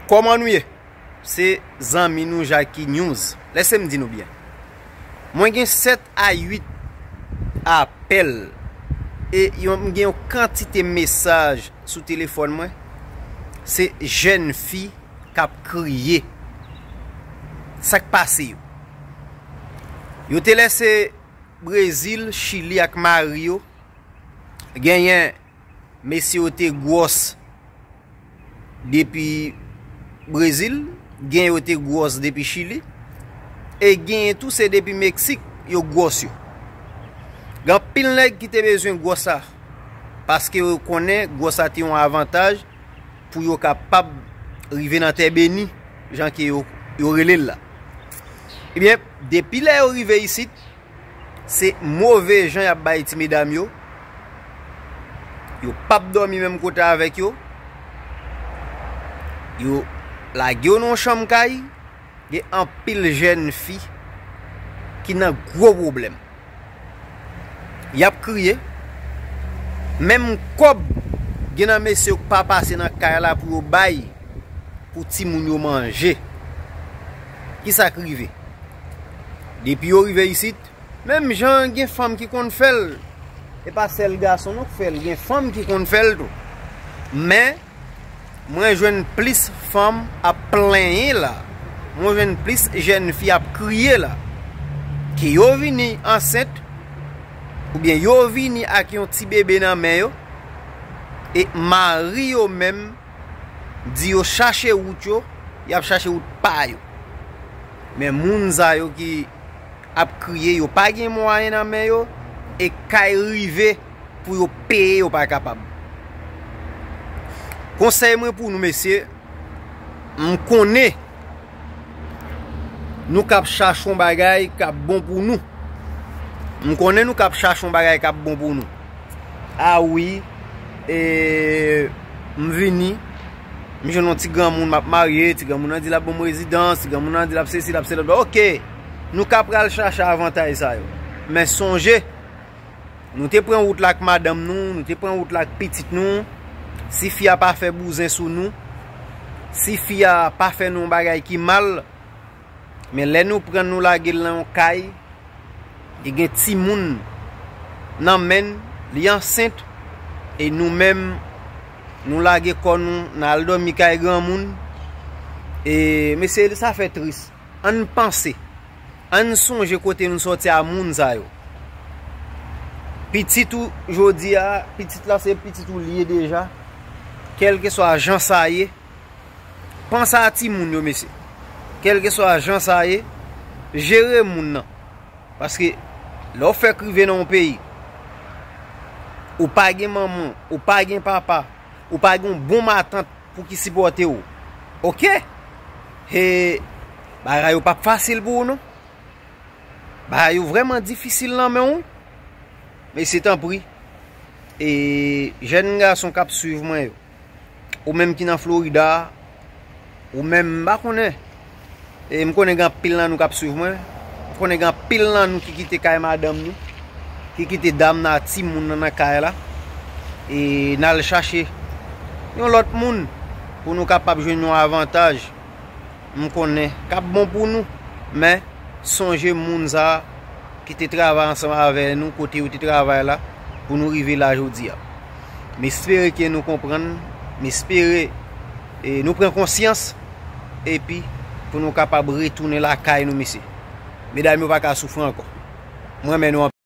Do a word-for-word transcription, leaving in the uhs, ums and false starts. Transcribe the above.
Kòman nou ye? Se zanmi nou Jackie News. Lèse m di nou byen. Mwen gen sèt a uit apèl e yon, m gen yon kantite mesaj sou telefòn mwen. Se jèn fi k ap kriye. Sa k pase yo? Yo te lèse Brezil, Chili ak mari yo. Genyen mesye yo te gwòs depi Brezil, gen yo te gwòs depi Chili, e genyen tou se depi Meksik yo gwòs yo. Gen anpil nèg ki te bezwen gwòs sa, paske yo konnen gwòs sa te yon avantaj pou yo kapab rive nan tè beni, jan ke yo, yo rele l la. Ebyen, depi lè yo rive isit, se move jan y ap bay ti medam yo. Yo p ap dòmi menm kote avèk yo. Yo lage yo nan yon chanm kay. Gen anpil jèn fi ki nan gwo pwoblèm. Y ap kriye. Menm kòb, gen nan mesye yo k pa pase nan kay la pou yo bay pou timoun yo manje. Kisa k rive? Depi yo rive isit, menm jan gen fanm ki konn fè l, e pa sèl gason non k fè l, gen fanm ki konn fè l tou. Men, mwen jwenn plis fanm ap plenyen la. Mwen jwenn plis jèn fi ap kriye la. Ke yo vini ansent, oubyen yo vini ak yon ti bebe nan men yo, e mari yo menm di yo chache wout yo, y ap chache wout pa yo. Men moun sa yo ki ap kriye, yo pa gen mwayen nan men yo, e kay rive pou yo peye, yo pa kapab. Konsèy mwen pou nou, mesye, m konnen nou k ap chache yon bagay k ap bon pou nou. M konnen nou k ap chache yon bagay k ap bon pou nou. A wi, e, m vini, m jwenn yon ti granmoun m ap marye, ti granmoun nan di l ap ban m rezidans, ti granmoun nan di l ap sesi, l ap sela. Oke, nou ka pral chache avantaj sa yo. Men sonje, nou te pran wout la ak madanm nou, nou te pran wout la ak pitit nou. Si fi a pa fè bouzen sou nou, si fi a pa fè nou yon bagay ki mal, men lè nou pran l, nou lage l nan yon kay, li gen timoun nan men l, li ansent, e nou menm, nou lage kò nou, n al dòmi kay granmoun. E, mesye, sa fè tris. Ann panse, ann sonje kote nou sòti a moun sa yo. Pitit ou, jodi a, pitit la se pitit ou li ye deja. Kèlkeswa jan sa ye, panse a timoun yo, mesye. Kèlkeswa jan sa ye, jere moun nan. Paske lè w fèk rive nan yon peyi, ou pa gen manman, ou pa gen papa, ou pa gen yon bon matant pou ki sipòte w. Oke? E bagay yo p ap fasil pou ou non. Bagay yo vrèman difisil nan men w. Mesye, tanpri, e jèn gason k ap swiv mwen yo, ou menm ki nan Florida, ou menm, m pa konnen. E m konnen gen anpil nan nou k ap swiv mwen. M konnen gen anpil nan nou ki kite kay madanm nou, ki kite dam nan, timoun nan nan kay la, e n al chache yon lòt moun pou nou kapab jwenn yon avantaj. M konnen k ap bon pou nou, men sonje moun sa a ki te travay ansanm avè nou, kote yo te travay la, pou nou rive la jodi a. M espere ke nou konprann, m espere, e, nou pran konsyans, epi pou nou kapab retounen lakay nou, mesye. Medam yo pa ka soufri ankò. M renmen nou anpil.